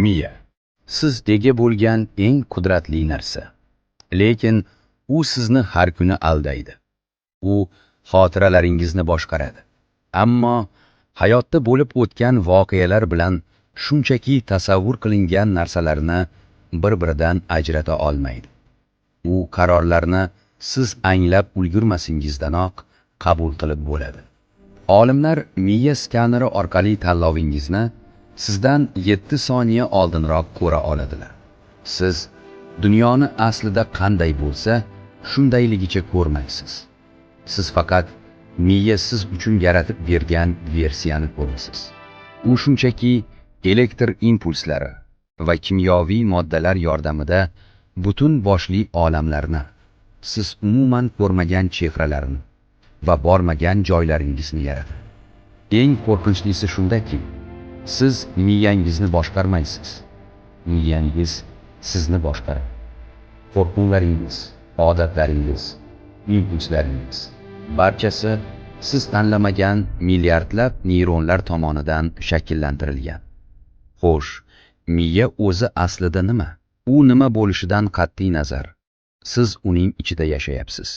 Miya siz ega bo'lgan eng qudratli narsa. Lekin u sizni har kuni aldaydi. U xotiralaringizni boshqaradi. Ammo hayotda bo'lib o'tgan voqealar bilan shunchaki tasavvur qilingan narsalarni bir-biridan ajrata olmaydi. U qarorlarni siz anglab ulgurmasingizdanoq qabul qilib bo'ladi. Olimlar miya skaneri orqali tanlovingizni sizdan 7 soniya oldinroq ko'ra oladilar. Siz dunyoni aslida qanday bo'lsa, shundayligicha ko'rmaysiz. Siz faqat miya siz uchun yaratib bergan versiyani ko'rasiz. U shunchaki elektr impulslari va kimyoviy moddalar yordamida butun boshli olamlarni, siz umuman ko'rmagan chehralarni va bormagan joylaringizni yaratadi. Eng qo'rqinchlisi shundaki, siz miyangizni boshqarmaysiz. Miyangiz sizni boshqaradi. Qo'rquvlaringiz, odatlaringiz, impulslaringiz barchasi siz tanlamagan milliardlab neyronlar tomonidan shakllantirilgan. Xo'sh, miya o'zi aslida nima? U nima bo'lishidan qat'iy nazar, siz uning ichida yashayapsiz.